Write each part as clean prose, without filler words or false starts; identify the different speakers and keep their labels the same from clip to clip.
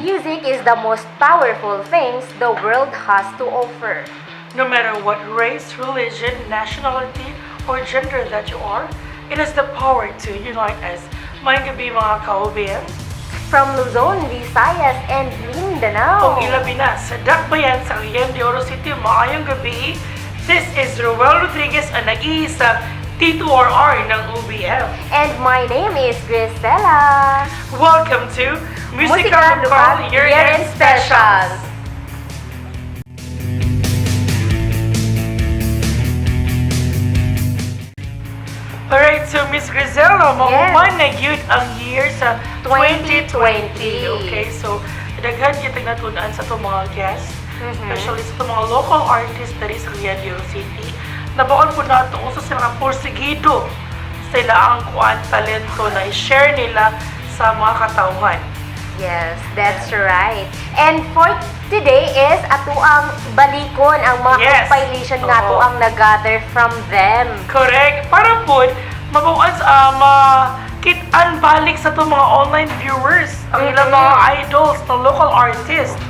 Speaker 1: Music is the most powerful things the world has to offer.
Speaker 2: No matter what race, religion, nationality, or gender that you are, it has the power to unite us. Maayong gabii, mga ka-OBM.
Speaker 1: From Luzon, Visayas, and Mindanao.
Speaker 2: Ug ilabi na sa Dakbayan sa Cagayan de Oro City, maayong gabii. This is Ruel Rodriguez, ang nag-iisang T2RR ng OBM.
Speaker 1: And my name is Grisela.
Speaker 2: Welcome to Musika
Speaker 1: Musika
Speaker 2: Lokal Year-End Special. Alright, so Miss Grisela, mahuman na gyud ang year sa 2020.
Speaker 1: 2020.
Speaker 2: Okay, so daghan kitang natun-an sa atong mga guests, especially sa atong mga local artists diri sa Cagayan de Oro City. Nabaon pud nato unsa sila ka porsigido sa ilang kuan talento na i-share nila sa mga katawhan.
Speaker 1: Yes, that's right. And for today is atuang balikon ang mga compilation nga atuang nag-gather from them.
Speaker 2: Correct. Para po, mabuan sa makit-an balik sa itong mga online viewers, ang ilang mga idols na local artists.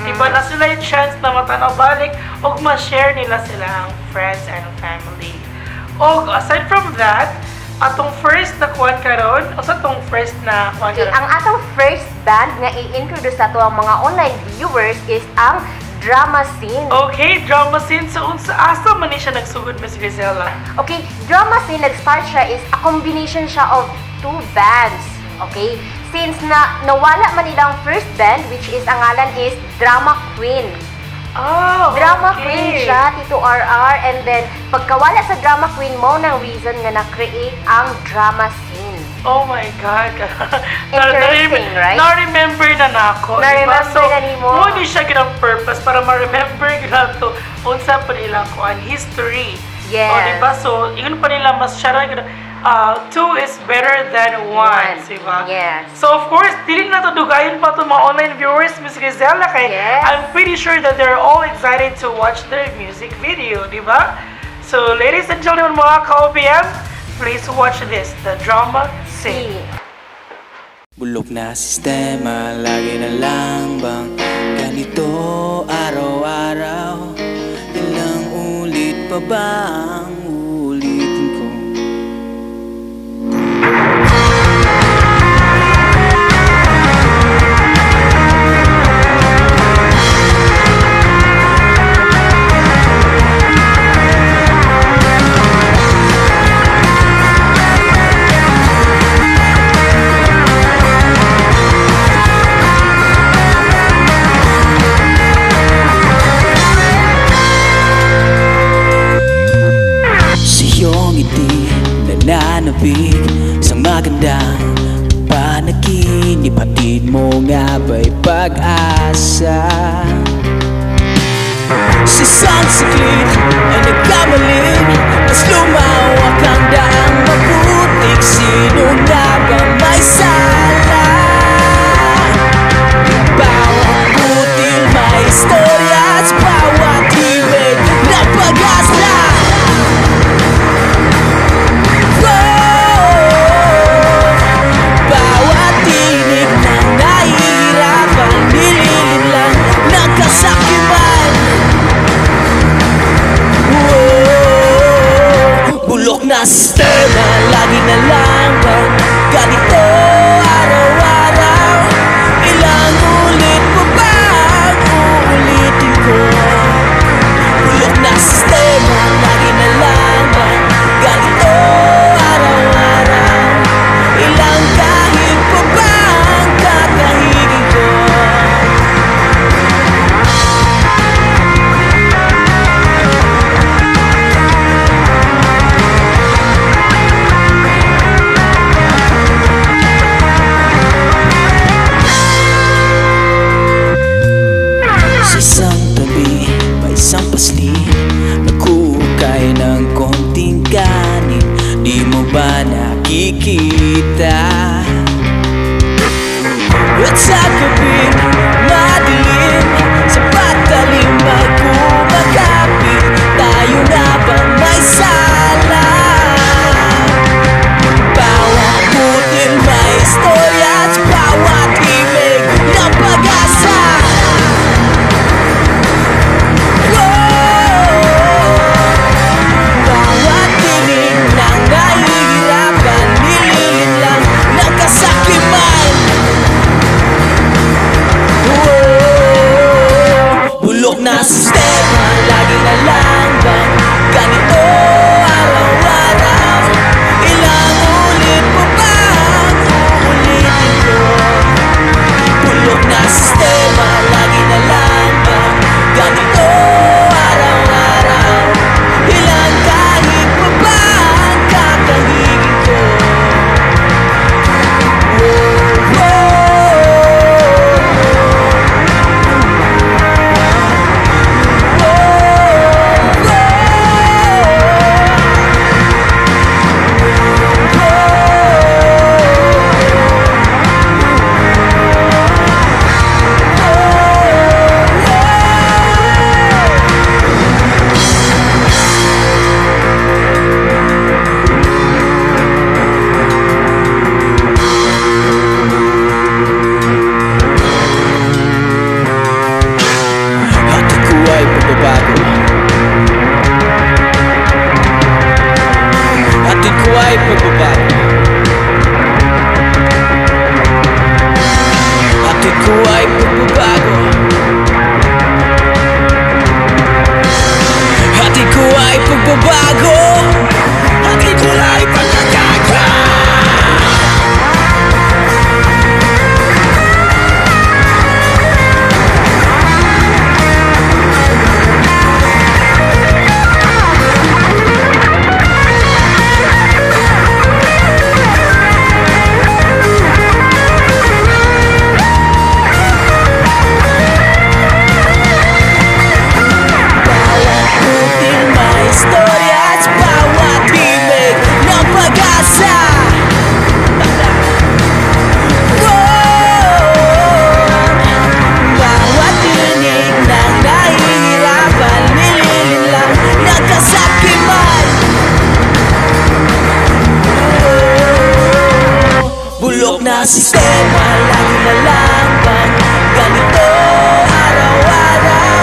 Speaker 2: Diba na sila yung chance na matanaw balik o ma-share nila sila ang friends and family. O aside from that, atong first na kuan karon, o sa atong first na kuan
Speaker 1: Okay,
Speaker 2: karon?
Speaker 1: Ang atong first band nga i-introduce sa ato ang mga online viewers is ang Drama Scene.
Speaker 2: Okay, Drama Scene. So, unsa asa man ni siya nagsugod, Miss Grisela?
Speaker 1: Okay, Drama Scene, nag-start siya is a combination siya of two bands. Okay? Since na nawala man ilang first band, which is ang ngalan is Drama Queen. Drama Queen siya, Tito RR. And then, pagkawala sa Drama Queen, mao nang reason nga na-create ang Drama Scene.
Speaker 2: Oh my God.
Speaker 1: Interesting, right?
Speaker 2: Na-remember na nako, diba?
Speaker 1: Na-remember
Speaker 2: So,
Speaker 1: na nimo.
Speaker 2: Mao ni siya ginang purpose para ma-remember gina to unsa pa nila kuan history. O, diba? So, ingon pa nila mas siya ra two is better than one,
Speaker 1: One.
Speaker 2: diba?
Speaker 1: Yes.
Speaker 2: So, of course, dili na to dugayon pa to mga online viewers, Miss Grisela, kay I'm pretty sure that they're all excited to watch their music video, di ba? So, ladies and gentlemen, mga ka-OBM, please watch this, the Drama Scene.
Speaker 1: See.
Speaker 3: Bulok na sistema, lagi na lang bang ganito araw-araw? Ilang ulit pa ba ang ulitin ko? Sa iyong ngiti nananabik, isang magandang panaginip. Hatid mo nga ba'y pag-asa? Sa isang saglit ay nagkamali, mas lumawak ang daang maputik. Sino nga ba may sala? Bawat butil may istorya at bawat himig na pag-asa. Oh, bawat tinig ng nahihirapan, nililinlang ng kasakiman. Oh, bulok na sistema, lagi na lang bang ganito araw-araw? Ilang ulit pa ba ang uulitin ko? Bulok na sistema, lagi na lang bang ganito araw-araw? Ilang kahig pa ba ang kakahigin ko? ko ay pagbabago. Hatid ko ay pagbabago. Hatid ko ay pagkakaga. Bawat puting may istorya at bawat himig ng pag-asa. Oh, bawat tinig ng nahihirapan, nililinlang ng kasakiman. Oh, bulok na sistema, lagi na lang bang ganito araw-araw?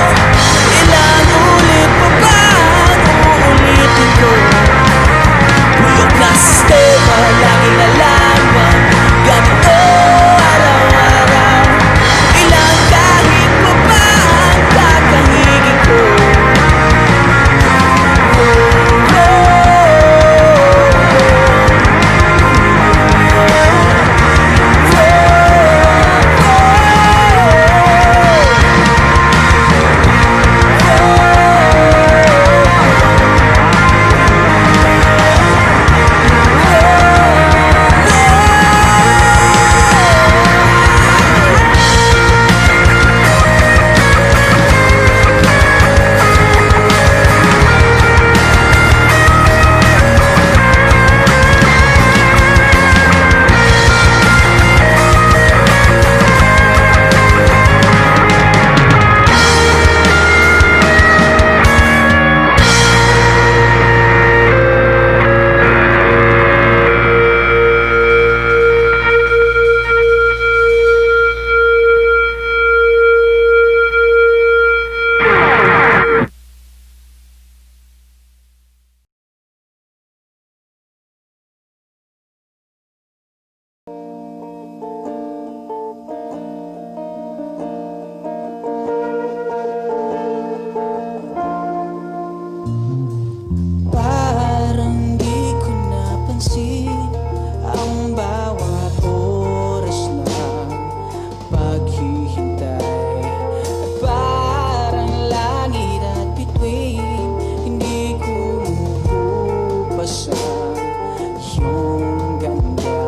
Speaker 3: Ilang ulit pa ba ang uulitin ko? Bulok na sistema, lagi na lang bang ganito araw-araw? Ilang kahit pa ba ang kakahigin ko? Parang di ko napansin ang bawat oras ng paghihintay. At parang langit at bituin, hindi kumukupas ang iyong ganda.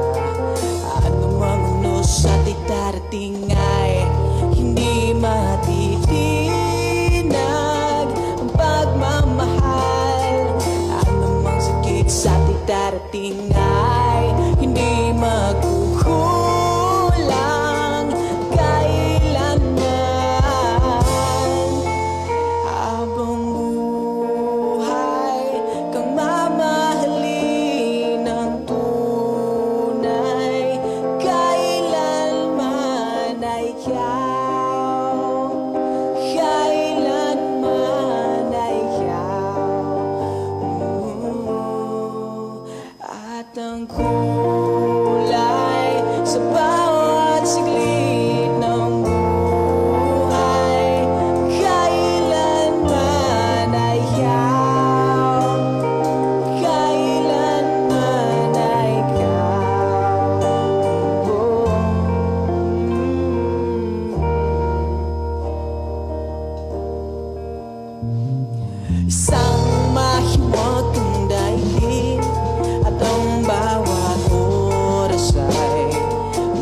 Speaker 3: Ano mang unos at darating ay hindi matitinag ang pagmamahal. Ano mang sakit sa ating darating ay hindi magkukulang kailanman. Habang buhay kang mamahalin ng tunay, kailanman ay ikaw, kailanman ay ikaw. At ang kulay sa bawat saglit ng buhay, kailanman ay ikaw, kailanman ay ikaw. Oh. Isang mahiwagang daigdig at ang bawat oras ay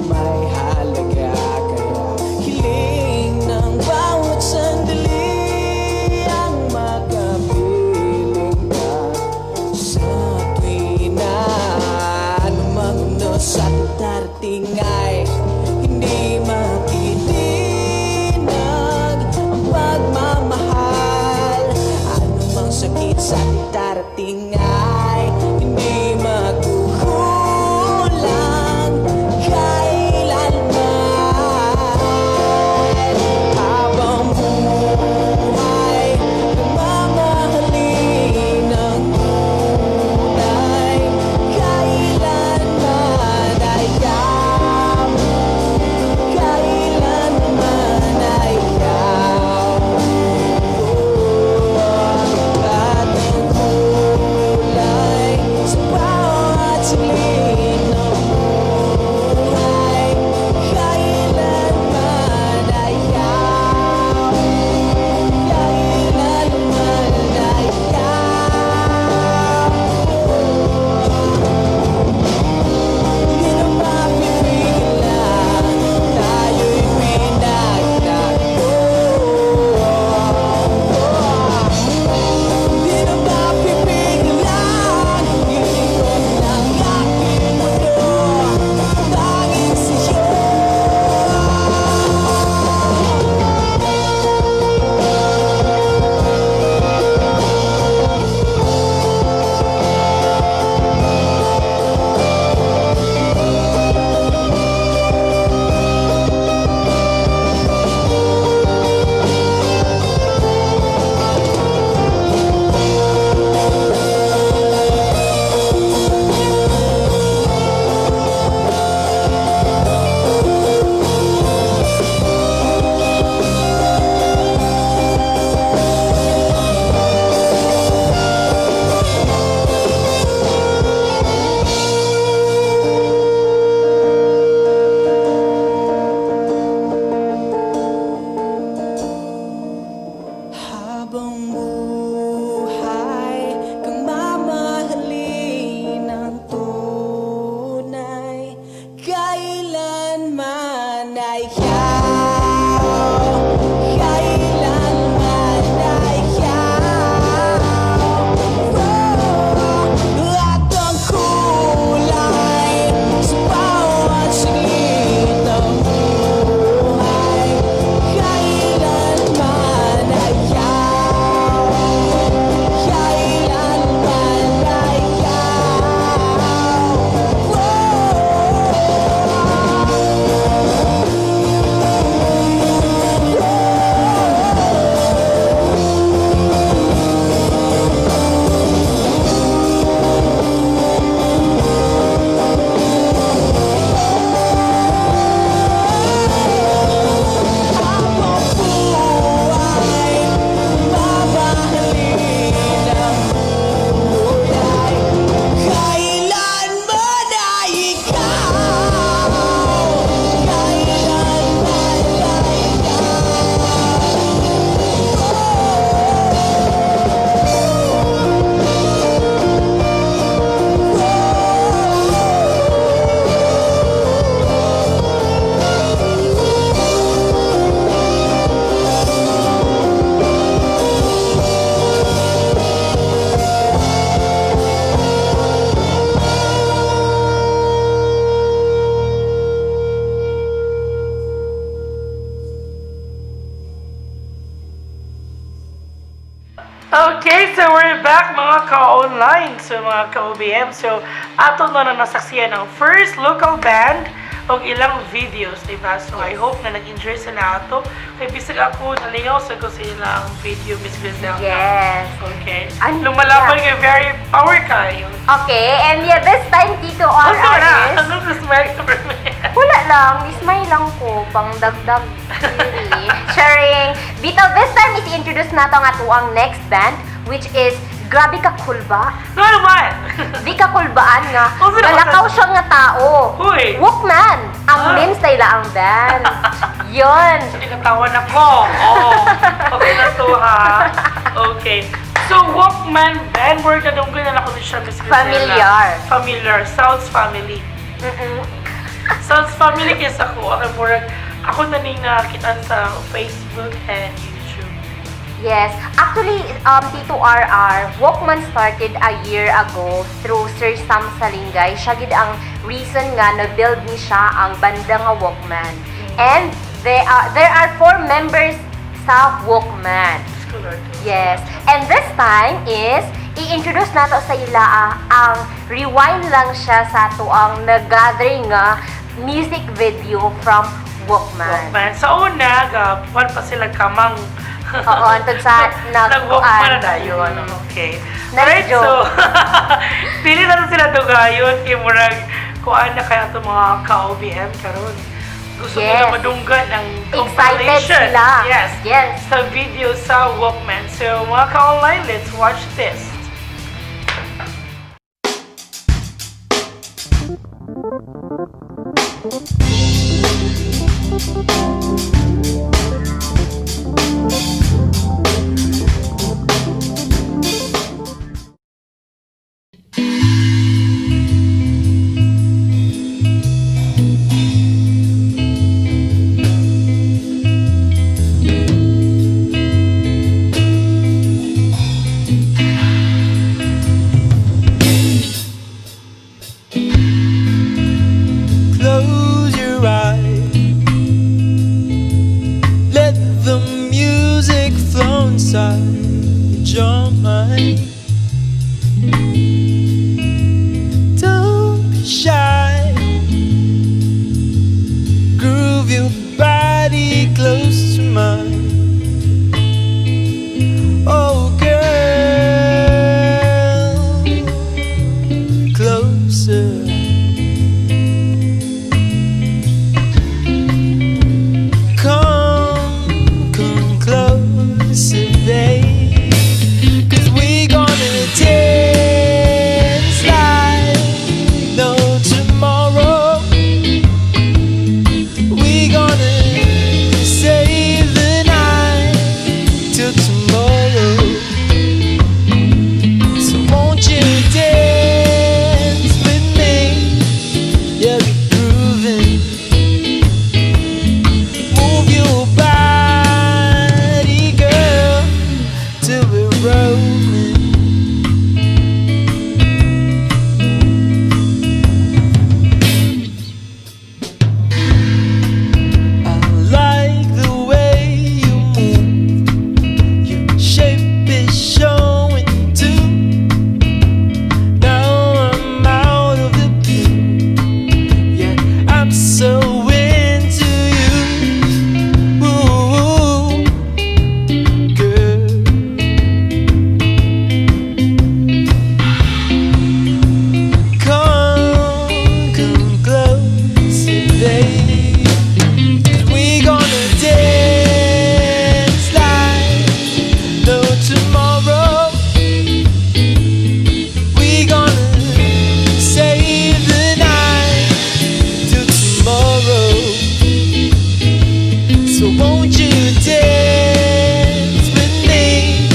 Speaker 3: may halaga. Kaya hiling ng bawat sandali ang makapiling ka sa tuwina. Anumang unos at darating ay hindi matitinag ang pagmamahal. Anumang sakit sa ating darating ay hindi magkukulang kailanman. Habang buhay mamahalin ng tunay, kailanman ay ikaw, kailanman. ikaw, kailanman ay ikaw. Oh, at ang kulay sa bawat saglit ng buhay, kailanman ay ikaw, kailanman ay ikaw. Oh. Ako po ay mamahalin ang buhay, kailanman ay ikaw, kailanman ay ikaw.
Speaker 2: Okay, so we're back, mga ka-online, so mga ka-OBM. So, ato na na nasaksiyan ang first local band og ilang videos, di ba? So, I hope na nag-enjoy sila ato. Kay bisag ako, nalingaw sa ko sa ilang video, Miss Griselda.
Speaker 1: Yes.
Speaker 2: Okay.
Speaker 1: Ano
Speaker 2: Lumalaban
Speaker 1: siya?
Speaker 2: kay very power kayo.
Speaker 1: Okay, and yeah, this time, Tito
Speaker 2: Ano
Speaker 1: RR
Speaker 2: na?
Speaker 1: is
Speaker 2: Ano sa smile ka?
Speaker 1: Wala lang, smile lang ko, pang dagdag really. Sharing. Bitaw, this time is introduce nato ang atuang next band, which is Grabe Ka Kulba.
Speaker 2: No naman!
Speaker 1: Di ka kulbaan nga.
Speaker 2: Oh, sino ba?
Speaker 1: Malakaw siya nga tao.
Speaker 2: Huy.
Speaker 1: Walkman. Ang
Speaker 2: Ah.
Speaker 1: memes nila ang band. Yun.
Speaker 2: Pinatawan ako. Oh, okay na to ha. Okay. So, Walkman Band, word na dunggoy na ako siya, Miss Griselda.
Speaker 1: Familiar.
Speaker 2: Familiar. Sounds family. Sounds family kaysa ako. Ako, murag, ako na ning nakitaan sa Facebook and YouTube.
Speaker 1: Yes. Actually, Tito RR, Walkman started a year ago through Sir Sam Salingay. Siya gid ang reason nga na-build ni siya ang banda nga Walkman. And there are four members sa Walkman.
Speaker 2: Scholar to.
Speaker 1: Yes. And this time is i-introduce nato sa ila ang rewind lang siya sa ato ang nag-gathering nga music video from Walkman.
Speaker 2: Walkman. Sa una, gapuan pa sila kamang.
Speaker 1: Oo, antod sa
Speaker 2: Nag-Walkman na dayon. Okay.
Speaker 1: Nice
Speaker 2: Alright,
Speaker 1: joke.
Speaker 2: so, pili na sila dugayon kay murag kuan na kaya itong mga ka-OBM karon. Gusto nila madunggan ang
Speaker 1: Excited
Speaker 2: compilation.
Speaker 1: sila.
Speaker 2: Yes.
Speaker 1: Yes.
Speaker 2: Sa video sa Walkman. So, mga ka-online, let's watch this.
Speaker 3: Close your eyes. Let the music flow inside your mind. Don't be shy. Groove your body close to mine. Oh, girl, closer. Come, come closer, babe. 'Cause we gonna dance like no tomorrow. We gonna say So won't you dance with me?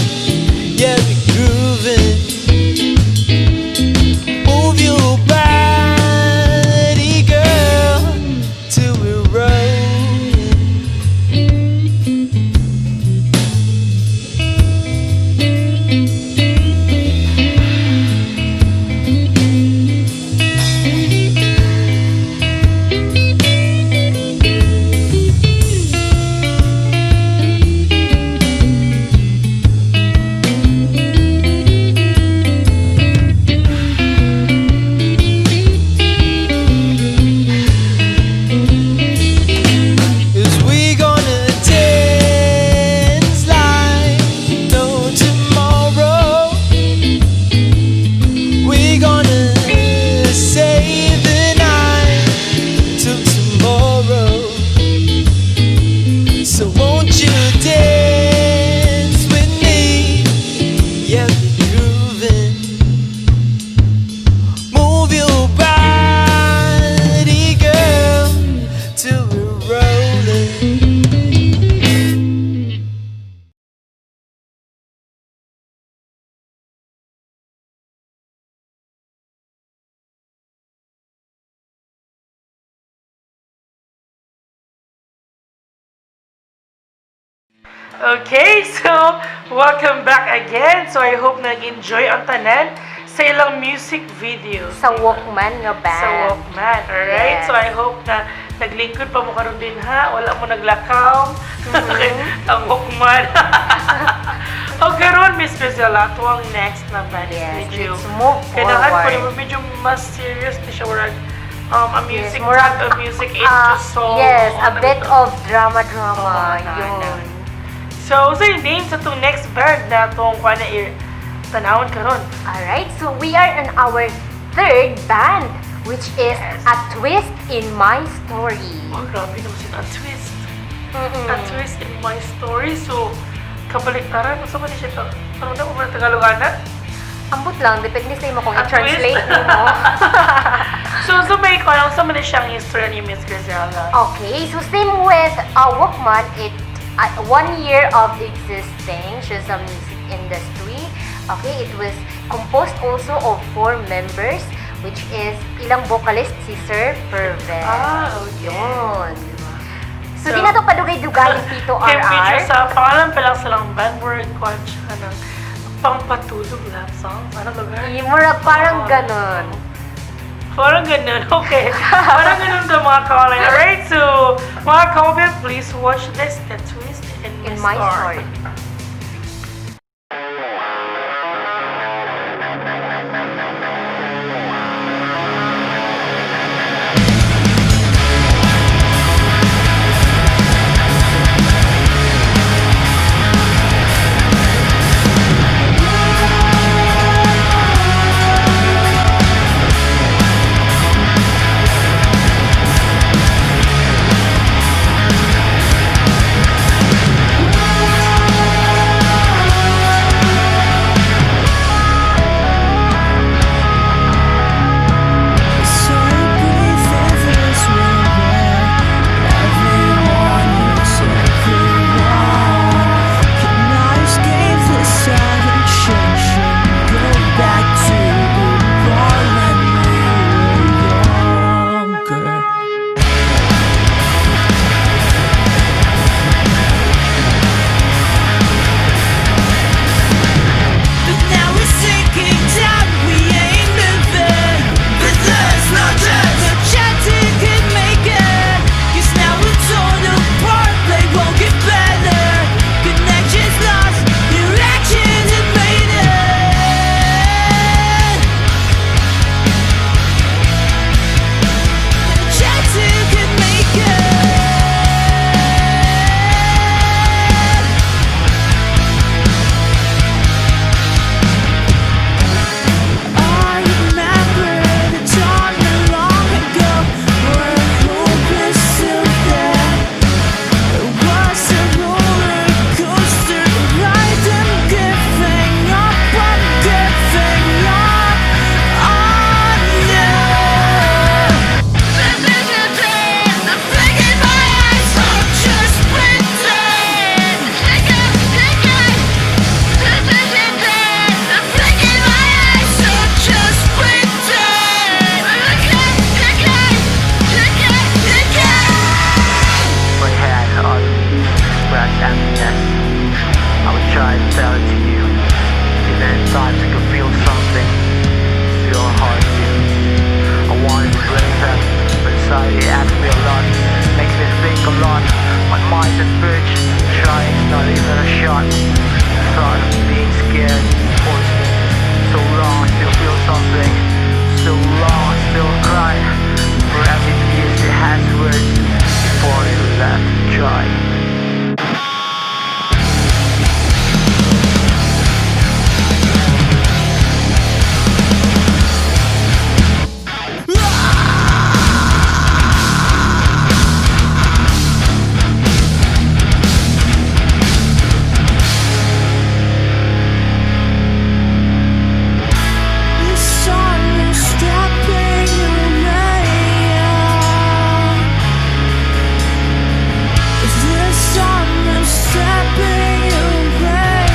Speaker 3: Yeah, we grooving. Move your body, girl, till we're rolling. Is we gonna dance like no tomorrow? We gonna save the night till tomorrow. So won't you dance with me? Yeah, we're grooving. Move your body, girl, till we're rolling.
Speaker 2: Okay, so welcome back again. So I hope nag-enjoy ang tanan sa ilang music videos.
Speaker 1: Sa Walkman nga band.
Speaker 2: Sa Walkman, alright?
Speaker 1: Yes.
Speaker 2: So I hope na naglingkod pa mo karon din ha. Wala mo naglakaw. Ang Walkman. O karon, Miss Grizel, ato ang next na band is
Speaker 1: Yes,
Speaker 2: medyo
Speaker 1: let's move
Speaker 2: kailangan ko
Speaker 1: forward.
Speaker 2: naman medyo mas serious na siya. Murag, a music,
Speaker 1: Yes, murag,
Speaker 2: type of music into soul.
Speaker 1: Yes, a
Speaker 2: Ano
Speaker 1: bit
Speaker 2: to?
Speaker 1: of drama-drama.
Speaker 2: Oo,
Speaker 1: Yun.
Speaker 2: na. So, sa yung name sa itong next band na itong kuha na tanawon karon?
Speaker 1: Alright, so we are on our third band, which is A Twist in My Story.
Speaker 2: Oh, grabe naman siya. A twist. A twist in my story. So, kabaliktaran. Unsa man ni siya to? Ano na mo Tagalog ana?
Speaker 1: Ambot lang, depende sa imo kung
Speaker 2: A
Speaker 1: i-translate
Speaker 2: twist?
Speaker 1: mo.
Speaker 2: So may kuha unsa man ni siyang history ni Miss Griselda?
Speaker 1: Okay, so same with Walkman, it one year of existing siya sa music industry. Okay, it was composed also of four members, which is ilang vocalist si Sir Fervel.
Speaker 2: Ah, okay.
Speaker 1: Yun. So,
Speaker 2: So,
Speaker 1: di na to padugay-dugay yung Tito
Speaker 2: Kaya medyo
Speaker 1: RR.
Speaker 2: sa pangalan pa lang silang band, word kuha siya ng pangpatulog love song. Ano lugar?
Speaker 1: Murag parang
Speaker 2: Oo.
Speaker 1: ganun.
Speaker 2: Parang ganun, okay. Parang ganun daw, mga ka-online. Alright, so mga ka please watch this, The Twist in My
Speaker 1: In My
Speaker 2: Story.
Speaker 1: Story.
Speaker 4: bitch. Trying's not even a shot. Thought of being scared forced me. So long I still feel something. So long I still cry. For every piece it has words before you left dry.
Speaker 3: The sun is stepping away. The sun is stepping away.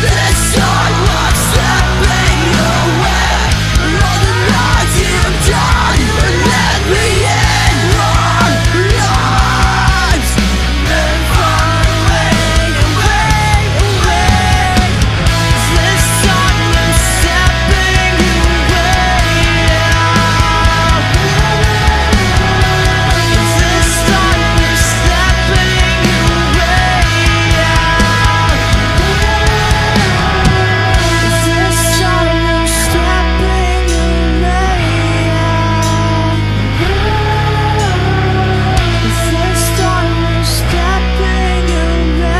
Speaker 3: The sun was stepping away. All the nights you've done, let me in on lives. And far away, away, away. The sun is stepping away. The sun is stepping away. The sun is stepping away. The sun is stepping away.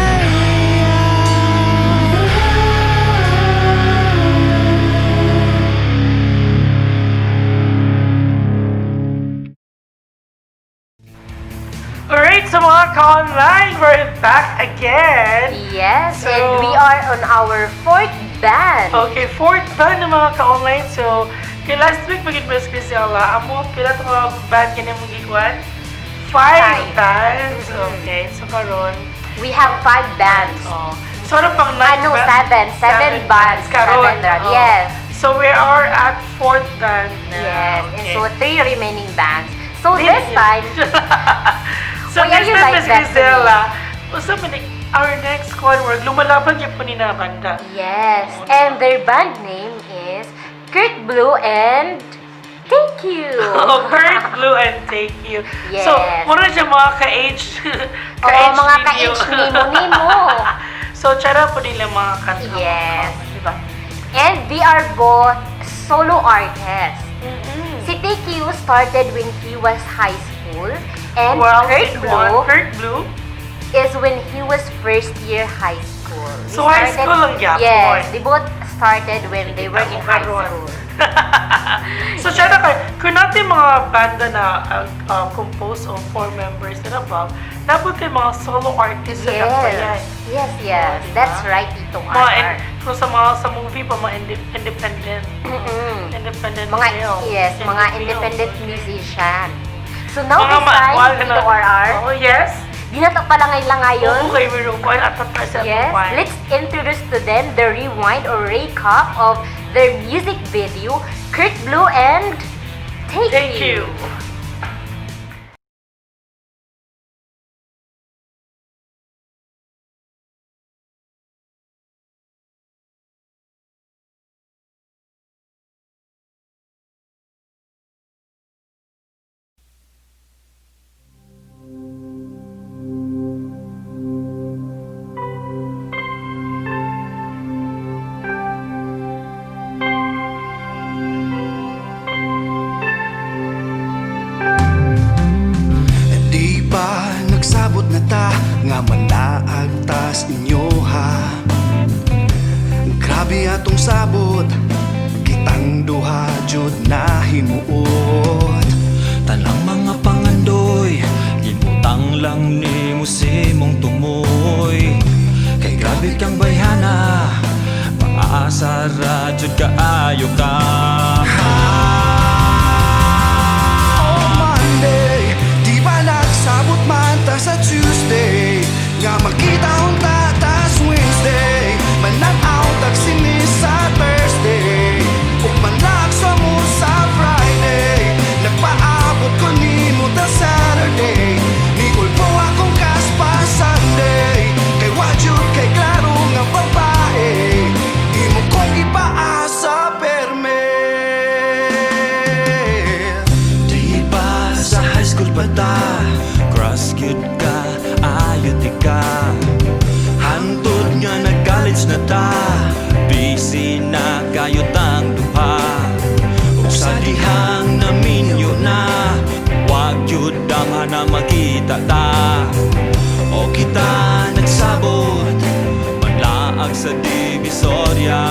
Speaker 2: Alright, so mga ka-online, we're back again.
Speaker 1: Yes, and we are on our fourth band.
Speaker 2: Okay, fourth band ng mga ka-online. So, kay last week, maging Miss Griselda, amo, pila ito mga band kanya mong gikuan? Five,
Speaker 1: Five.
Speaker 2: Bands. Okay, so karon.
Speaker 1: We have five bands.
Speaker 2: Oh. So, ano pang nine
Speaker 1: Ano, seven. Seven bands.
Speaker 2: Karon.
Speaker 1: Seven band.
Speaker 2: Oh.
Speaker 1: Yes.
Speaker 2: So, we are at fourth band now.
Speaker 1: Yes, and
Speaker 2: Okay.
Speaker 1: so three remaining bands. So this time,
Speaker 2: So,
Speaker 1: Why are
Speaker 2: this
Speaker 1: you
Speaker 2: time,
Speaker 1: like
Speaker 2: Miss
Speaker 1: that to me?
Speaker 2: Griselda, usa man ni- our next one, we're lumalaban gyud po ni na banda.
Speaker 1: Yes, and their band name is Kurt Blue and Thank You.
Speaker 2: Oh, Kurt Blue and Thank You.
Speaker 1: Yes.
Speaker 2: So, mura siya mga ka-age.
Speaker 1: Oo, mga
Speaker 2: ninyo.
Speaker 1: ka-age nimo-nimo.
Speaker 2: So, tsara po nila mga kanta.
Speaker 1: Yes.
Speaker 2: Diba?
Speaker 1: And they are both solo artists. Si Thank You started when he was high school, and
Speaker 2: Well,
Speaker 1: Kurt
Speaker 2: si
Speaker 1: Blue
Speaker 2: Juan, Kurt Blue.
Speaker 1: is when he was first year high school. They
Speaker 2: So, high school lang gyapon.
Speaker 1: Yes, they both started when they were in high
Speaker 2: Karon.
Speaker 1: school.
Speaker 2: So, tsara kay, kung natin mga banda na composed of four members and above, dapat yung mga solo artists sa dapat yan.
Speaker 1: Yes. Yes.
Speaker 2: Oh, diba?
Speaker 1: That's right, Tito
Speaker 2: Mga,
Speaker 1: RR.
Speaker 2: kung sa mga sa movie pa, mga independent. Independent
Speaker 1: Mga,
Speaker 2: film.
Speaker 1: yes, mga
Speaker 2: Indie
Speaker 1: independent
Speaker 2: film.
Speaker 1: musician. So now
Speaker 2: Mga
Speaker 1: this time,
Speaker 2: ganun.
Speaker 1: Tito RR,
Speaker 2: Oh, yes.
Speaker 1: di na to pala ngayon lang ngayon.
Speaker 2: Oo, kay rewind at at sa
Speaker 1: Yes,
Speaker 2: rewind.
Speaker 1: let's introduce to them the rewind or recap of their music video, Kurt Blue and Take,
Speaker 2: Thank you.
Speaker 5: Di ba nagsabot na ta nga manaag tas inyo ha? Grabe atong sabot, kitang duha jud na himuot.
Speaker 3: Tanang mga pangandoy, gibutang lang nimo si mong tumoy. Kay grabe kang bayhana, maasa ra jud kaayo ka.
Speaker 5: Oh Monday, di ba nagsabot man ta sa Tuesday? Nga magkita unta tas Wednesday, mananaw tag sini sa Thursday, ug manlakso mo sa Friday.
Speaker 6: pa ta. Crush gyud ka, ayo ka. Hantod nga nag-college na ta, busy na kayo tang duha. Ug sa dihang naminyo na, wag yun damha na makita ta. O kita nagsabot, manlaag sa Divisoria.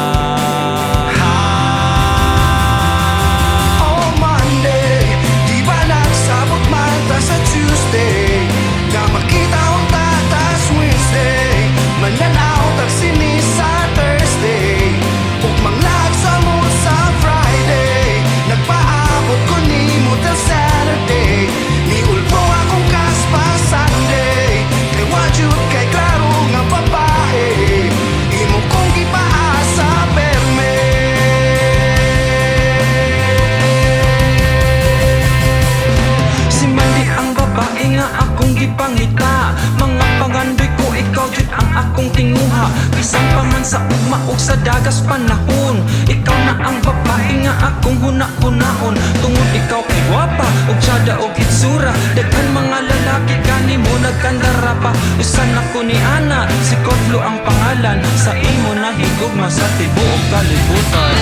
Speaker 5: Oh Monday, di ba nagsabot man ta sa Tuesday? Nga makita unta tas Wednesday, mananaw tag sini sa Thursday, ug manglag sa mo sa Friday. Nagpaabot ko nimo till Saturday. Niulbo akong kaspa Sunday. Kay wa jud kay klaro nga babae, imo kong gipaasa perme.
Speaker 6: Si Mandy ang babae nga akong gipangita. Mga pangandoy ko, ikaw jud ang akong tinguha. Bisan pa man sa ugma ug sa dagas panahon, ikaw na ang babae nga akong huna-hunaon. Tungod ikaw kay gwapa ug tsada og itsura, daghan mga lalaki kanimo nagkandara pa. Usan ako ni Ana, si Koflo ang pangalan. Sa imo nahigugma sa tibuok kalibutan.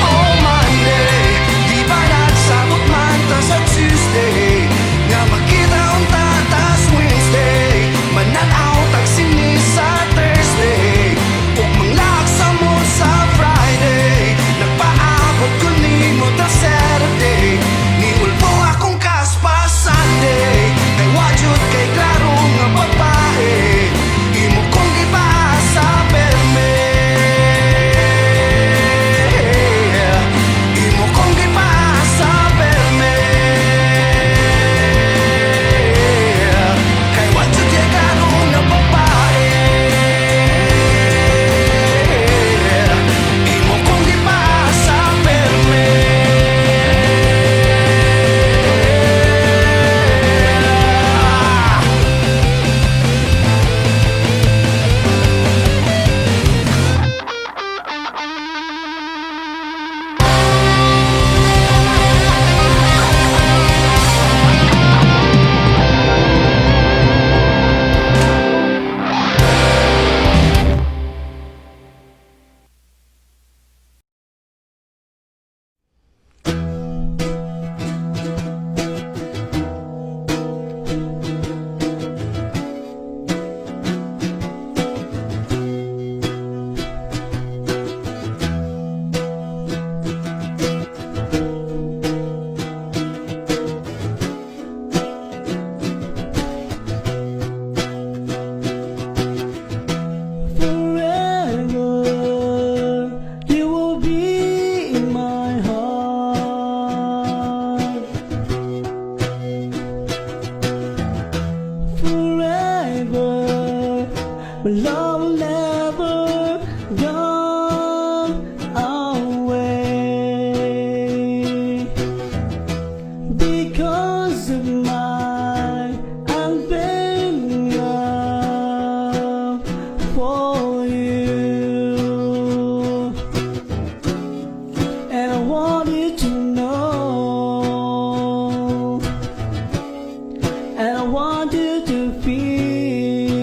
Speaker 5: Oh Monday, di ba nagsabot man ta sa Tuesday? Nga makita unta tas Wednesday, mananaw tag sini sa Thursday, ug manglaag sa mo sa Friday. Nagpaabot ko nimo ta Saturday. Niulbo akong kaspa Sunday. Kay wa jud kay klaro nga babae, imo kong gipaasa perme. Imo kong gipaasa perme. Kay wa jud kay klaro nga babae, imo kong gipaasa perme.
Speaker 3: Forever, you will be in my heart. Forever, my love will never go away. Because of my unfailing love for you. And I want you to know, and I want you to feel,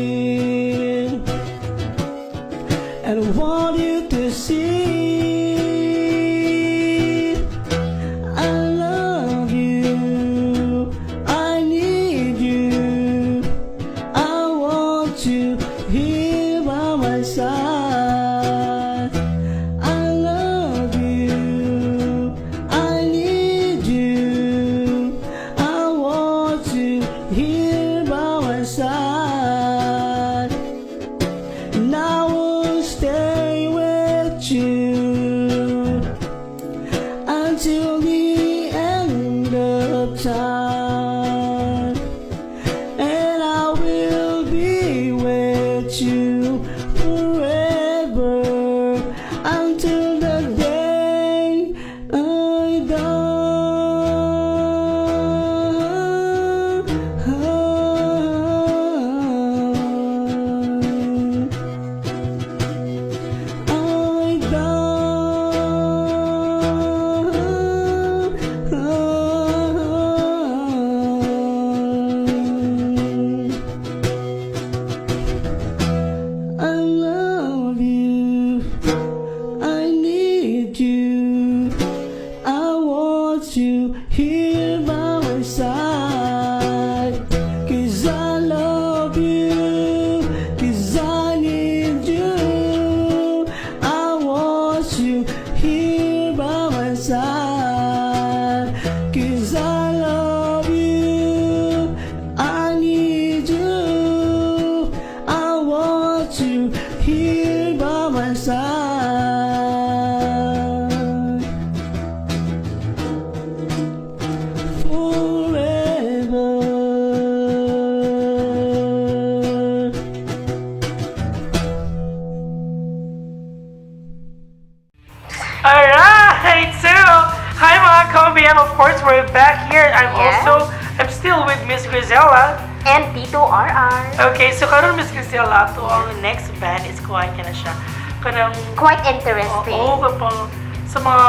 Speaker 3: and I want you to see. I love you, I need you, I want you here by my side. I love you, I need you, I want you here by my side. And I will stay with you until the end of time. And I will be with you. Here by my side forever.
Speaker 2: Alright, so hi mga ka-OBM. Of course, we're back here. I'm also, I'm still with Miss Grisela.
Speaker 1: And Tito RR.
Speaker 2: Okay, so karon Miss Grisela, to ang next band is kuha ka na siya. Kanang
Speaker 1: Quite interesting.
Speaker 2: Oo, kapang sa mga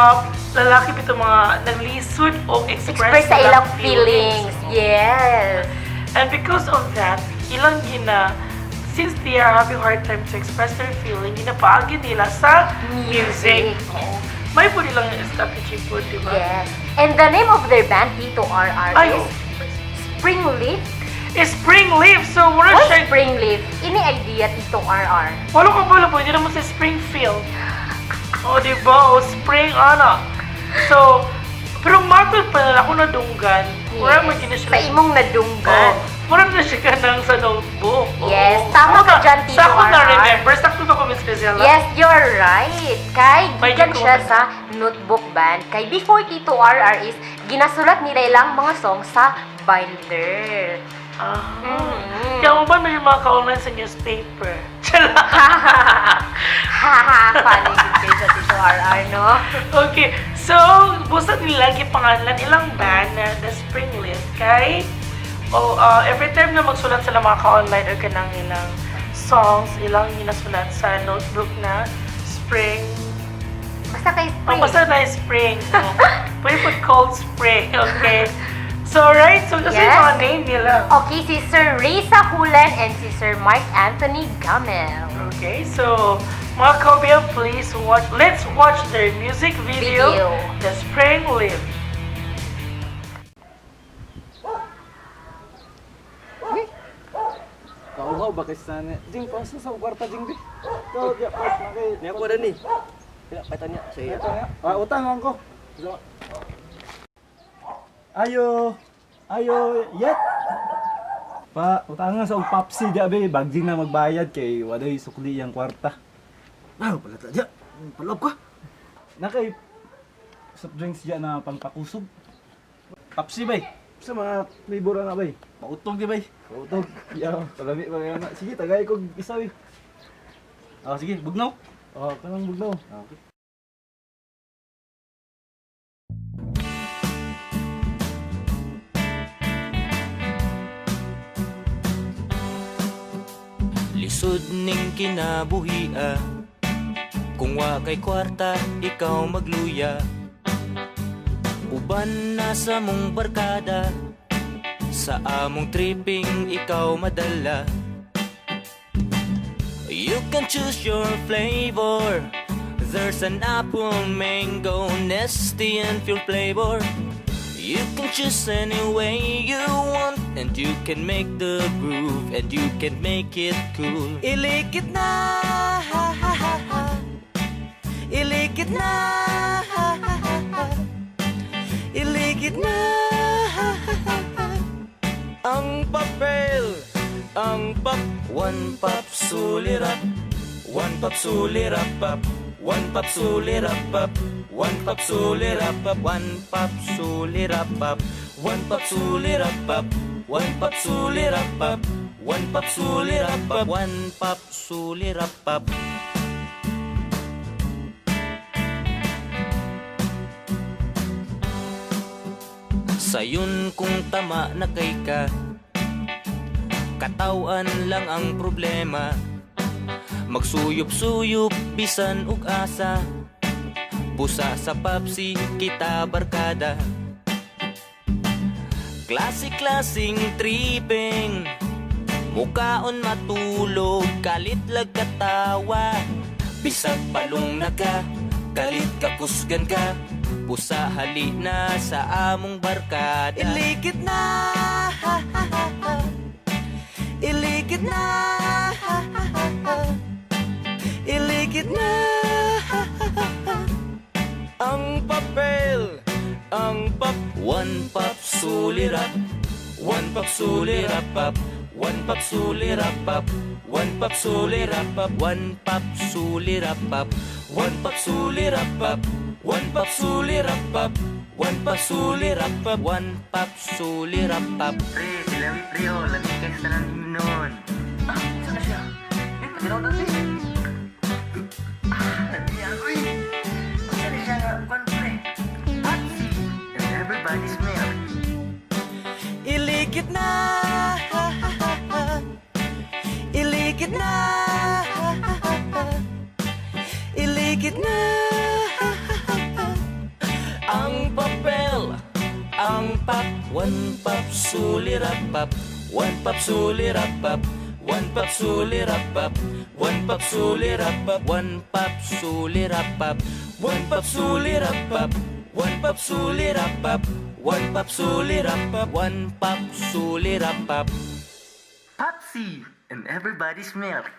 Speaker 2: lalaki bito mga naglisod o express,
Speaker 1: Express sa ilang feelings. Yes.
Speaker 2: And because of that, ilang gina, since they are having hard time to express their feeling, ginapaagi nila sa music.
Speaker 1: Music.
Speaker 2: Oo. May po nilang strategy po, di ba?
Speaker 1: Yes. And the name of their band, Tito RR,
Speaker 2: Ay,
Speaker 1: is Spring Leaf.
Speaker 2: oh. Spring Leaf! So, wala
Speaker 1: Why
Speaker 2: siya,
Speaker 1: Spring Leaf? Any idea, Tito RR?
Speaker 2: wala ka pala po, hindi naman sa Springfield. O, di ba? O, spring, ano. So, pero matod pa nila ako nadunggan. Wala mo gina siya.
Speaker 1: Sa imong nadunggan.
Speaker 2: Oo. Mura na siya ka ng sa notebook. Oo.
Speaker 1: Yes, tama ka dyan, Tito
Speaker 2: Sa ako
Speaker 1: RR.
Speaker 2: na-remember, sakto ba ko, Miss Grisela?
Speaker 1: Yes, you're right. Kay
Speaker 2: May
Speaker 1: gikan
Speaker 2: gikuha
Speaker 1: siya
Speaker 2: ka.
Speaker 1: sa notebook band. Kay before Tito RR is ginasulat nila ilang mga song sa binder.
Speaker 2: Ah.
Speaker 1: Mm.
Speaker 2: Kaya mo ba may mga ka-online sa newspaper? Chala.
Speaker 1: Haha, funny good kayo sa Tito RR, no?
Speaker 2: Okay, so, busa nila gipangalan ilang band na The Spring Leaf kay oh, every time na magsulat sila mga ka-online or kanang ilang songs, ilang ginasulat sa notebook na Spring.
Speaker 1: Basta kay
Speaker 2: Oh,
Speaker 1: Spring.
Speaker 2: basta na Spring. Oh. Pwede put cold spring, okay? So, right, so kasi
Speaker 1: Yes.
Speaker 2: yung mga name nila.
Speaker 1: Okay, si Sir Reza Hulan and si Sir Mark Anthony Gamel.
Speaker 2: Okay, so mga ka-OBM, please watch, let's watch their music video,
Speaker 1: Video.
Speaker 2: The Spring Leaf.
Speaker 7: Kauhaw ba kasi sana? Jing, pausa sa kwarta, Jing, bi. Ikaw, di pa, na kay...
Speaker 8: Niya ko rin eh. Pila, paitan niya. Sige.
Speaker 7: Ito nga. Ah, utang lang ko. So, ayo, ayo, yet. Pa, utang nga sa og Papsi di abi, bagjing na magbayad kay waday sukli yang kwarta.
Speaker 8: Ah, pala ta diya. Paloob ka.
Speaker 7: Na kay soft drinks diya na pangpakusog. Papsi bay. Sa mga flavor na bay.
Speaker 8: Pautog di bay.
Speaker 7: Pautog. Ya, palami pa kaya na. Sige, tagay kog isa bay.
Speaker 8: Ah, sige, bugnaw.
Speaker 7: Oh, kanang bugnaw.
Speaker 8: Okay. Lisod ning kinabuhia Kung wa kay kwarta, ikaw magluya. Uban na sa mong barkada, sa among tripping, ikaw madala. You can choose your flavor. There's an apple, mango, nasty and pure flavor. You can choose any way you want, and you can make the groove, and you can make it cool. Ilikit na, ha, ha, ha, ha. Ilikit na, ha, ha, ha, ha. Ilikit na, ha, ha, ha, ha. Ang papel, ang pap. One pop sulirap, one pop sulirap pap, one pop sulirap pap, one pop sulirap pap, one pop sulirap pap, one pop sulirap pap, one pop sulirap pap, one pop sulirap pap, one pop sulirap pap. Sayon kung tama na kay ka, katawan lang ang problema. Magsuyop-suyop bisan og asa, busa sa Papsi kita barkada. Klase-klaseng tripping, mukaon matulog, kalit lag katawa. Bisag palong na ka, kalit ka kusgan ka, busa hali na sa among barkada. Ilikit na, ha, ha, ha, ha. Ilikit na, ha, ha, ha, ha. Ilikit na, ha, ha, ha, ha. Ang papel, ang pap. One pop sulirap, one pop sulirap pap. One pop sulirapap, one pop sulirapap, one pop sulirapap, one pop sulirapap, one pop sulirapap, one pop sulirapap, one pop sulirapap.
Speaker 4: Pre, sila pre, oh, lami kay sa tanan nun. Ah, saan na siya? Eh, pagkinaw na siya. Ah, lami ako eh. Saan na siya nga, kwan pre? Patsy, and everybody's milk.
Speaker 8: Iligit na, iligit na, iligit na ang papel, ang pap, one pap sulirapap, one pap sulirapap, one pap sulirapap, one pap sulirapap, one pap sulirapap, one pap sulirapap, one pap sulirapap, one pap sulirapap, one pap sulirapap.
Speaker 4: Patsy, and everybody's milk.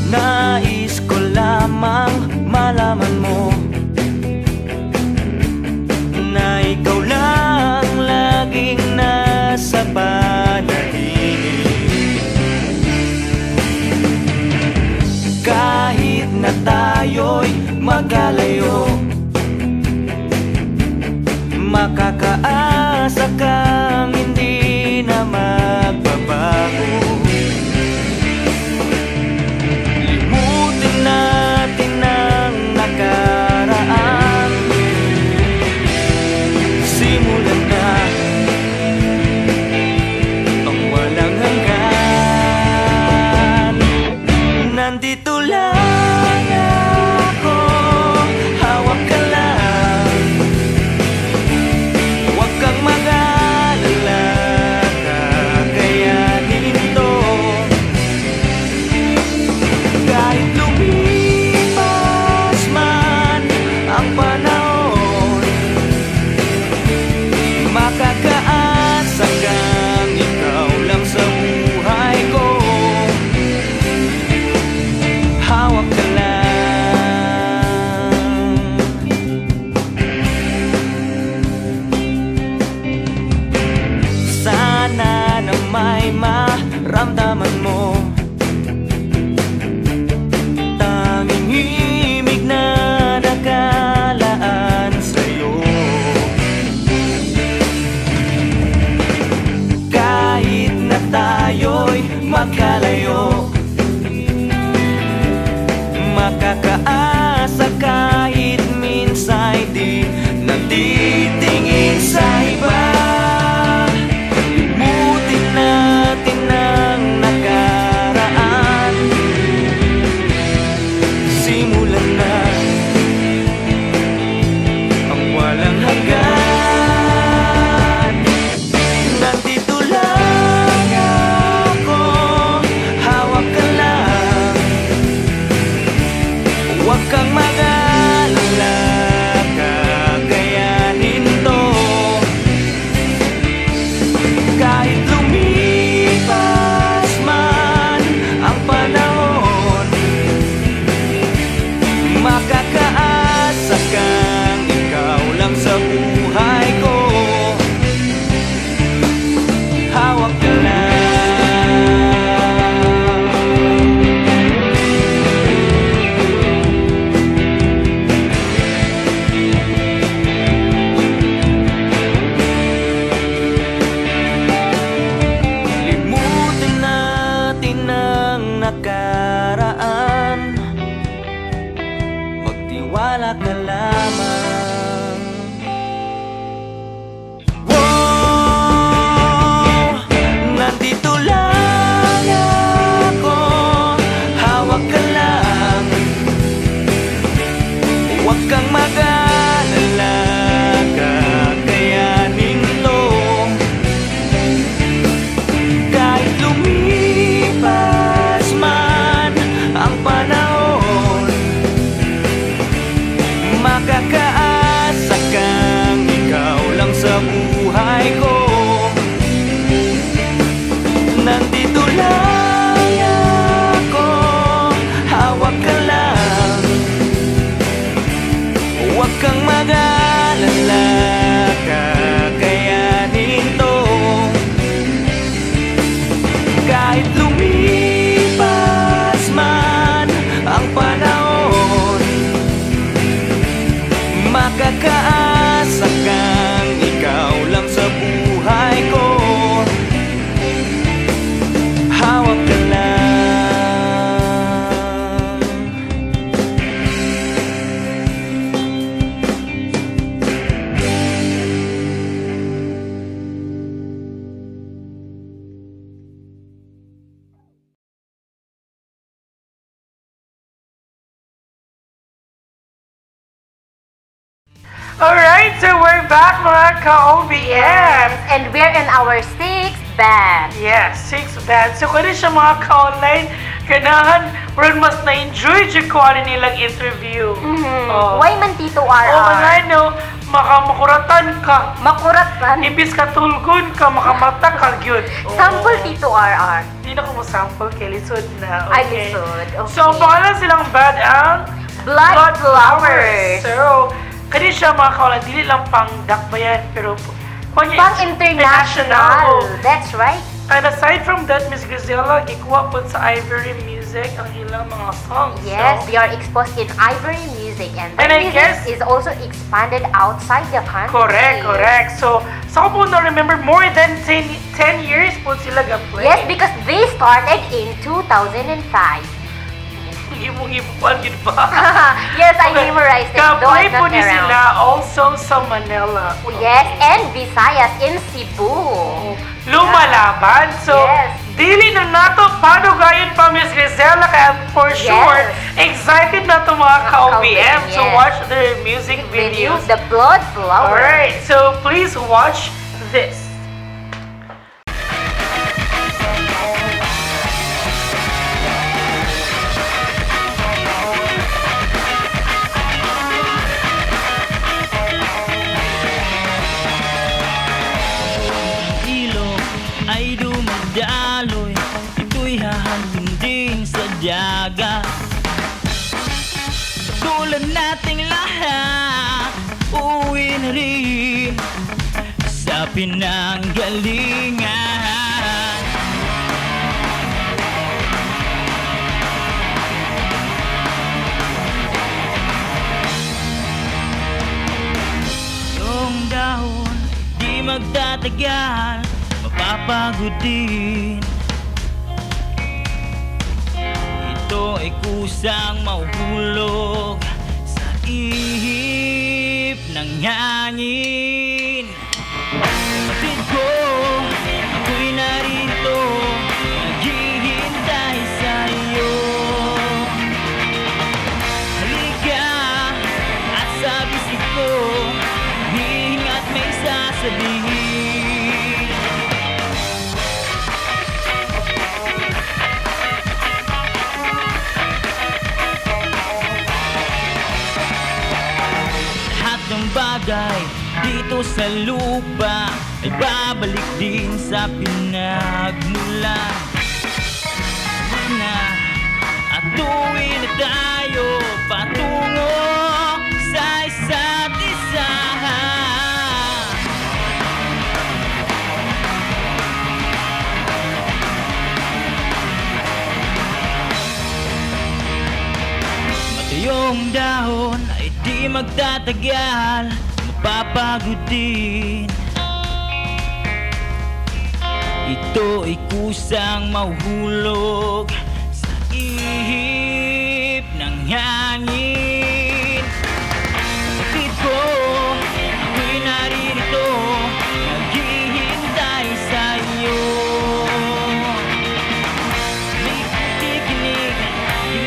Speaker 8: Nais ko lamang malaman mo na ikaw lang laging nasa panaginip. Kahit na tayo'y magkalayo, makakaasa kang hindi na magbabago. Limutin natin ang nakaraan. Simulan na ang walang hanggan. Nandito lang ako, hawak ka lang. Huwag kang mag-alala, kakayanin to. Kahit lumipas man ang panahon, makakaasa kang ikaw lang sa buhay ko. Hawak ka lang. Sana na may maramdaman mo tanging himig na nakalaan sa'yo. Kahit na tayo'y magkalayo, makakaasa kahit minsa'y di natitingin sa iba. Limutin natin ang nakaraan. Simulan na ang walang hanggan. Nandito lang ako, hawak ka lang. Huwag kang mag-alala, kakayanin to. Kahit lumipas man ang panahon, makakaasa kang ikaw lang sa buhay ko. Hawak ka lang. Limutin natin ang nakaraan. Magtiwala ka lamang. Wow, Hawak ka lang, huwag kang mag-alala, kakayanin to. Kahit lumipas man ang panahon, makakaasa kang ikaw lang sa buhay ko. Nandito lang ako, hawak ka lang. Huwag kang mag-alala, kakayanin to. Kahit lumipas man ang panahon, makakaasa kang ikaw lang sa buhay ko. Hawak ka lang.
Speaker 2: Alright, so we're back, mga ka-OBM.
Speaker 1: And we're in our sixth band.
Speaker 2: Yes, six band. So kung siya, mga ka-online, ganahan, ron mas na-enjoy jud ko ani nilang interview. Oh.
Speaker 1: Why man, Tito RR?
Speaker 2: Oo nga, no, makamakuratan ka.
Speaker 1: Makurat man.
Speaker 2: Imbis ka tulgon ka, makamata ka, gyud. Oo.
Speaker 1: Sample, Tito RR.
Speaker 2: Hindi na ko mo sample kay lisod na.
Speaker 1: Ay,
Speaker 2: Okay.
Speaker 1: lisod. Okay.
Speaker 2: So, ang pangalan silang band ang
Speaker 1: Blood Flowers.
Speaker 2: So, kani siya, mga kawalan, dili lang pang dakbayan, pero kuwan niya,
Speaker 1: Pang international. That's right.
Speaker 2: And aside from that, Miss Grizella, gikuha po sa Ivory Music ang ilang mga songs.
Speaker 1: Yes,
Speaker 2: So,
Speaker 1: they are exposed in Ivory Music and
Speaker 2: And
Speaker 1: their
Speaker 2: I
Speaker 1: music
Speaker 2: guess-
Speaker 1: is also expanded outside the country.
Speaker 2: Correct. So, sa ko po na-remember, more than 10 years po sila ga-play.
Speaker 1: Yes, because they started in 2005.
Speaker 2: Imong yun ba?
Speaker 1: Yes, I memorized it, though
Speaker 2: Ga-play
Speaker 1: I'm
Speaker 2: po
Speaker 1: not
Speaker 2: ni
Speaker 1: around.
Speaker 2: sila also sa Manila.
Speaker 1: Yes, and Visayas in Cebu.
Speaker 2: Lumalaban. So, dili na nato padugayon pa, Miss Grizella, kaya for sure, excited na to mga ka-OBM to watch their music videos.
Speaker 1: The Blood Flowers.
Speaker 2: Alright, so please watch this.
Speaker 8: Ilog ay dumadaloy, ito'y hahantong din sa dagat. Tulad nating lahat, uuwi na rin sa pinanggalingan. Yung dahon di magtatagal, mapapagod din. Ito ay kusang mahuhulog sa ihip ng hangin. Kapatid ko, ako'y narito, naghihintay sa iyo. Halika at sa bisig ko, hihinga at may sasabihin. Lahat ng bagay dito sa lupa ay babalik din sa pinagmulan. Na at tuwi na tayo patungo sa isa't isa. Matuyong dahon ay di magtatagal, mapapagod din. Ito ay kusang mahuhulog sa ihip ng hangin. Kapatid ko, ako'y naririto, naghihintay sa iyo. May kikinig, di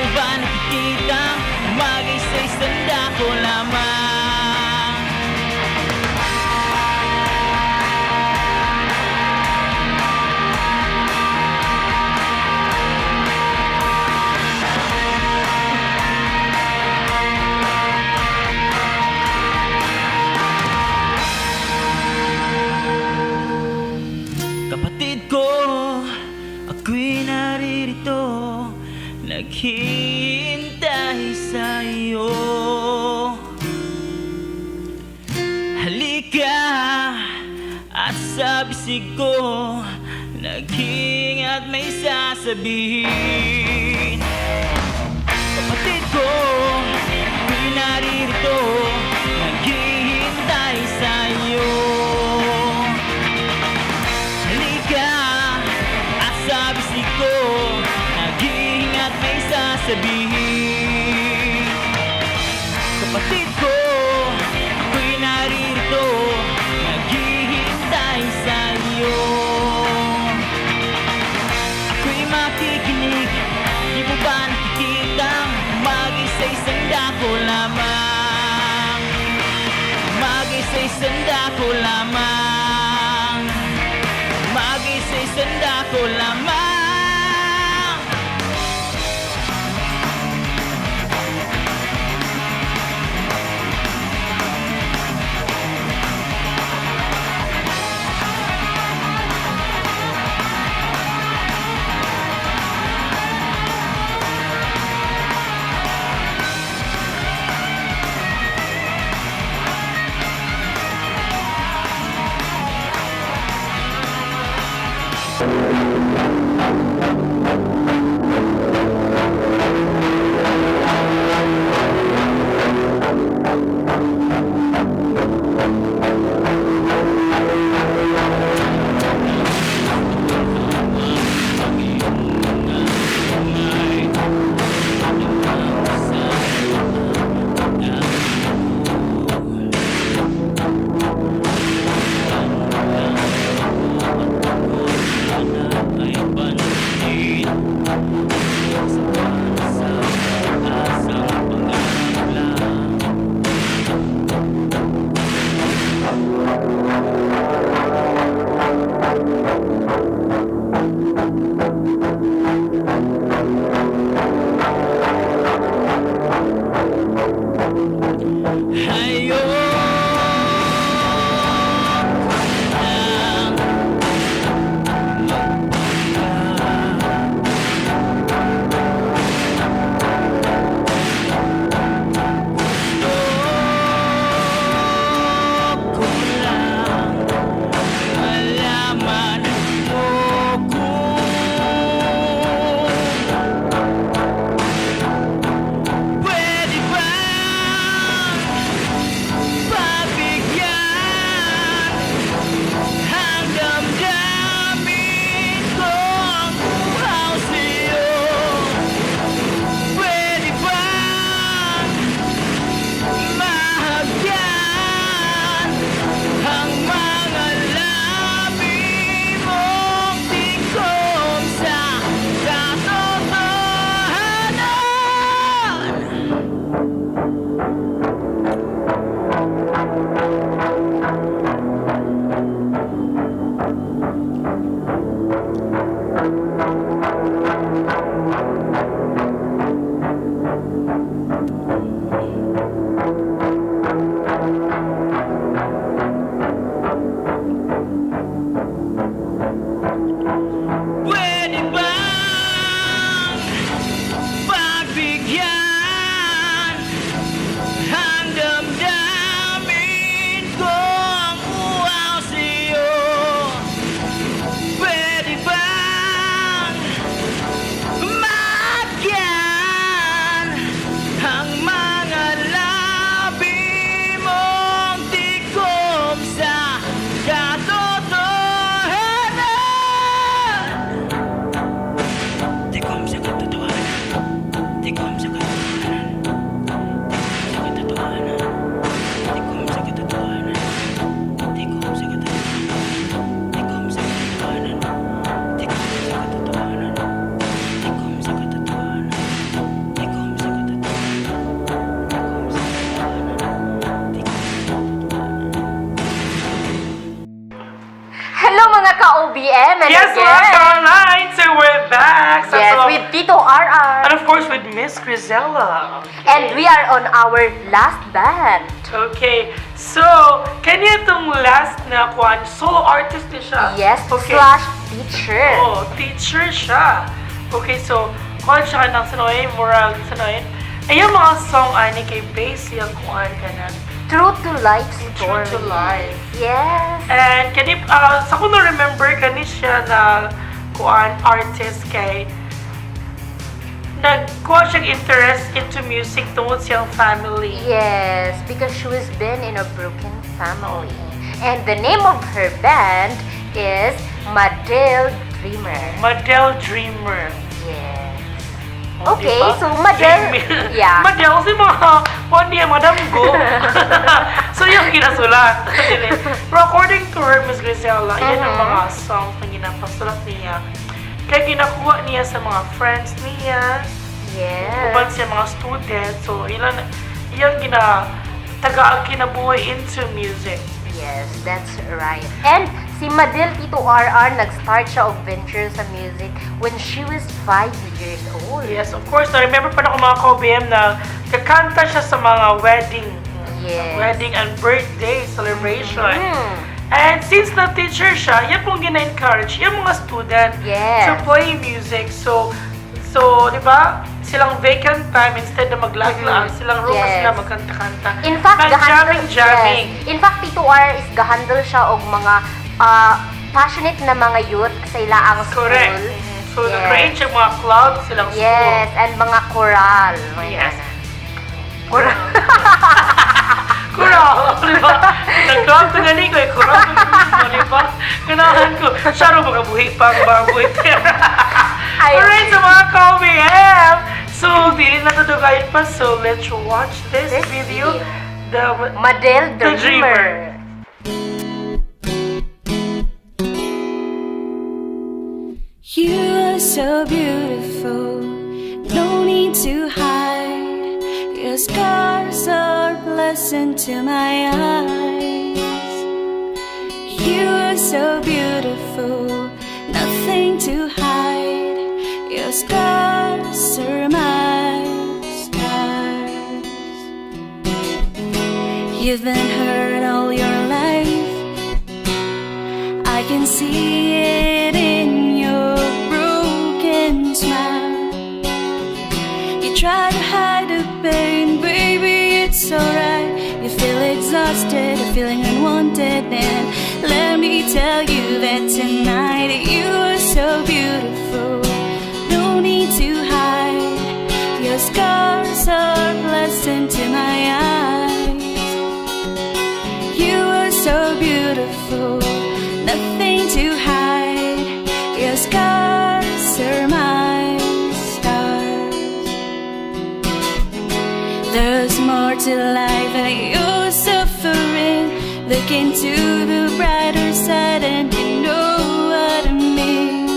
Speaker 8: Naghihintay sa'yo. Halika at sa bisig ko, naghingat may sasabihin. Kapatid ko, ako'y naririto, naghihintay sa'yo. Halika at sa bisig ko, naghihingat may sasabihin. Kapatid ko, ako'y naririto, naghihintay sa'yo. Ako'y makikinig, di mo ba nakikita? Mag-isa-isang dako lamang. Mag-isa-isang dako lamang. Mag-isa-isang dako lamang. Ay pansin sa sa asang pangangla. Ayoko nang Gusto ko lang malaman mo kung pwede bang pagbigyan ang damdamin kong uhaw sa'yo. Pwede bang mahagyan ang mga labi mong tikom sa katotohanan? Pwede bang pagbigyan ang damdamin kong uhaw sa'yo? Pwede bang maakyan ang mga labi mong tikom sa katotohanan? Tikom sa katotohanan. Tikom sa katotohanan. Tikom sa katotohanan. Tikom sa katotohanan. Tikom sa katotohanan. Tikom sa katotohanan. Tikom sa katotohanan. Tikom sa katotohanan. Tikom sa katotohanan. Tikom sa katotohanan.
Speaker 1: Hello, mga ka-OBM! And
Speaker 2: Yes,
Speaker 1: again,
Speaker 2: mga ka-online! So we're back! Sa
Speaker 1: Yes, with Tito RR.
Speaker 2: And of course, with Miss Grisella.
Speaker 1: And we are on our last band.
Speaker 2: Okay, so, kanya itong last na kwan, solo artist ni siya.
Speaker 1: Yes,
Speaker 2: Okay.
Speaker 1: slash teacher.
Speaker 2: Oh, teacher siya. Okay, so, Kuan siya ng sanoy, murag sanoy. Ay, yung mga song ani kay base yung kuan ka na.
Speaker 1: True to life
Speaker 2: True
Speaker 1: story.
Speaker 2: to life.
Speaker 1: Yes.
Speaker 2: And kani sa ko na remember kani siya na kuan artist kay nagkuha siyang interest into music tungod siyang family.
Speaker 1: Yes, because she was been in a broken family. And the name of her band is Madel Dreamer.
Speaker 2: Madel Dreamer.
Speaker 1: Yes.
Speaker 2: Oh,
Speaker 1: Okay,
Speaker 2: diba?
Speaker 1: so Madel,
Speaker 2: Dreamer.
Speaker 1: yeah.
Speaker 2: Madel, si mga, kuan niya, Madam Go. So, yung ginasulat. Pero according to her, Miss Grisela, yan ang mga songs na ginapasulat niya. Kaya ginakuha niya sa mga friends niya, uban siya mga students. So, ilan, iyang gina, taga kinabuhi into music.
Speaker 1: Yes, that's right. And si Madel Tito RR, nag-start siya og venture sa music when she was 5 years old.
Speaker 2: Yes, of course. Na-remember pa na ako mga ka-OBM na kakanta siya sa mga wedding. Wedding and birthday celebration. And since na teacher siya, yan pong gina-encourage yung mga student to play music. So, di ba? Silang vacant time, instead na maglaag-laag, silang room sila magkanta-kanta.
Speaker 1: In fact, gahandle,
Speaker 2: Mag-jamming-jamming.
Speaker 1: yes. In fact, Tito R is gahandle siya og mga passionate na mga youth sa ilaang school.
Speaker 2: Correct. So, nag-create siya mga club silang school.
Speaker 1: Yes, and mga choral. Mga ana. Choral.
Speaker 2: Kural, di ba? Nag-club na gani ko eh. Kural na gani ko, di ba? Kailangan ko. Siya ro, mga buhi pa, mga buhi.
Speaker 1: Ay,
Speaker 2: Alright, so mga ka-OBM. So, dili na to dugayin pa. So, let's watch this,
Speaker 1: This
Speaker 2: video.
Speaker 1: video.
Speaker 2: The
Speaker 1: Madel
Speaker 2: The
Speaker 1: Dreamer.
Speaker 2: Dreamer.
Speaker 9: You are so beautiful, no need to hide. Your scars are pleasant to my eyes. You are so beautiful, nothing to hide. Your scars are my scars. You've been hurt all your life. I can see it in your broken smile. You try to hide the pain, baby, it's alright. You feel exhausted, feeling unwanted, and let me tell you that tonight you are so beautiful. No need to hide. Your scars are pleasant to my eyes. You are so beautiful, nothing to hide. Your scars are my scars. There's more to life than your suffering. Look into the brighter side and you know what I mean.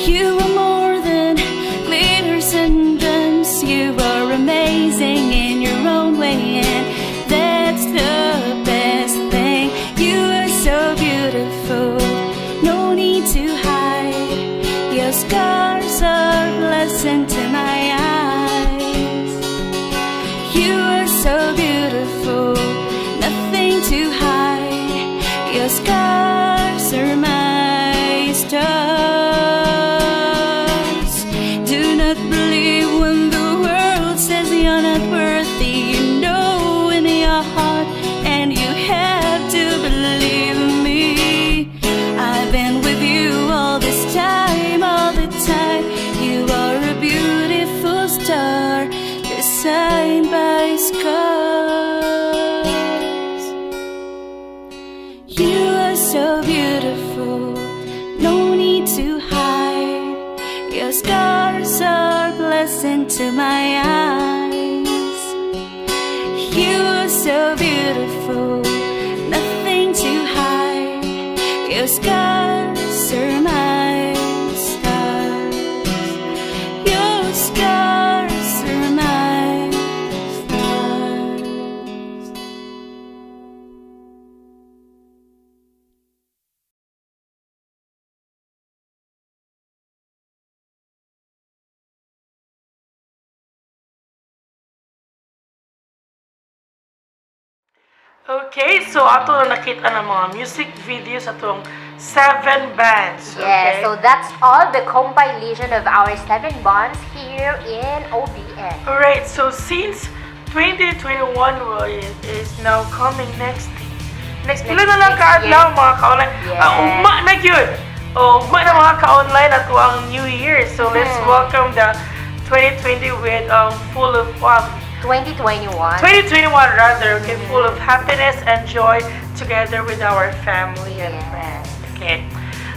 Speaker 9: You are more than glitters and gems. You are amazing in your own way, and that's the best thing. You are so beautiful, no need to hide. Your scars are pleasant to my eyes. You are so beautiful, nothing to hide. Your scars are my stars. Do not believe when the world says you're not worthy. You know in your heart, and you have to believe me. I've been with you all this time, all the time. You are a beautiful star, designed by scars. You are so beautiful, no need to hide. Your scars are pleasant to my eyes. You are so beautiful, nothing to hide. Your scars are my scars. Your scars are my scars.
Speaker 2: Okay, so ato na nakita ng mga music videos atong seven bands.
Speaker 1: Yes,
Speaker 2: Okay?
Speaker 1: so that's all the compilation of our seven bands here in OBN.
Speaker 2: Alright, so since 2021 is now coming next pila na lang
Speaker 1: next
Speaker 2: kaadlaw
Speaker 1: year.
Speaker 2: mga ka-online. Ah, ugma na gyud. Oh, ugma na mga ka-online ato ang New Year. So let's welcome the 2020 with full of
Speaker 1: 2021.
Speaker 2: 2021 rather, okay, full of happiness and joy together with our family and friends. Okay.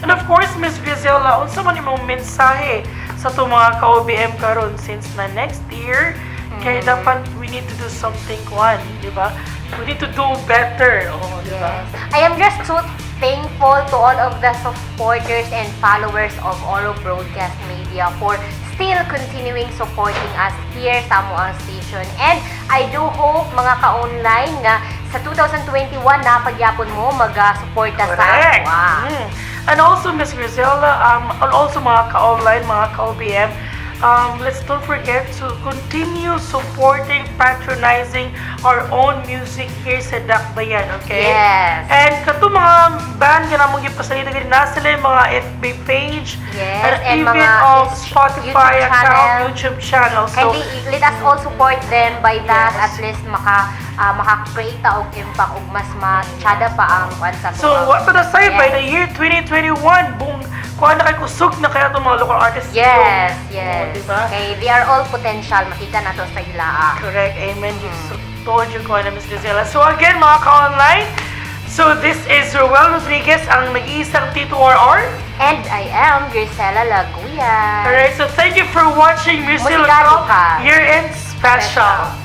Speaker 2: And of course, Miss Griselda, unsa man imong mensahe sa atong mga ka-OBM karon since na next year kay dapat we need to do something kwan, di ba? We need to do better, oh, di ba?
Speaker 1: Yes. I am just so thankful to all of the supporters and followers of Oro Broadcast Media for still continuing supporting us here sa amoang station. And I do hope, mga ka-online, nga sa 2021 naa pa gyapon mo mag-suporta sa amoa.
Speaker 2: And also, Miss Griselda, and also mga ka-online, mga ka-OBM, let's don't forget to continue supporting, patronizing our own music here sa Dakbayan, okay?
Speaker 1: Yes.
Speaker 2: And kato mga band nga namong gipasalita gani naa sila yung mga FB page and,
Speaker 1: and
Speaker 2: even
Speaker 1: mga
Speaker 2: of Spotify
Speaker 1: YouTube
Speaker 2: account,
Speaker 1: channel.
Speaker 2: YouTube channel. So,
Speaker 1: Kindly let us all support them by that. At least maka-create ta og impact ug mas ma-tsada pa ang kwan sa
Speaker 2: So,
Speaker 1: atuang-
Speaker 2: what to the side, by the year 2021, bung, kuha na kay kusog na kaya itong mga local artists.
Speaker 1: Yes.
Speaker 2: Oh, diba?
Speaker 1: Okay, they are all potential. Makita nato sa ila, ah.
Speaker 2: Correct. Amen. You so, told you ko na, Miss Gazela. So again, mga ka-online, so this is Ruel Rodriguez, ang nag-iisang Tito RR.
Speaker 1: And I am Grisela Laguya.
Speaker 2: Alright, so thank you for watching Music
Speaker 1: Musika Lucas.
Speaker 2: Year-End Special.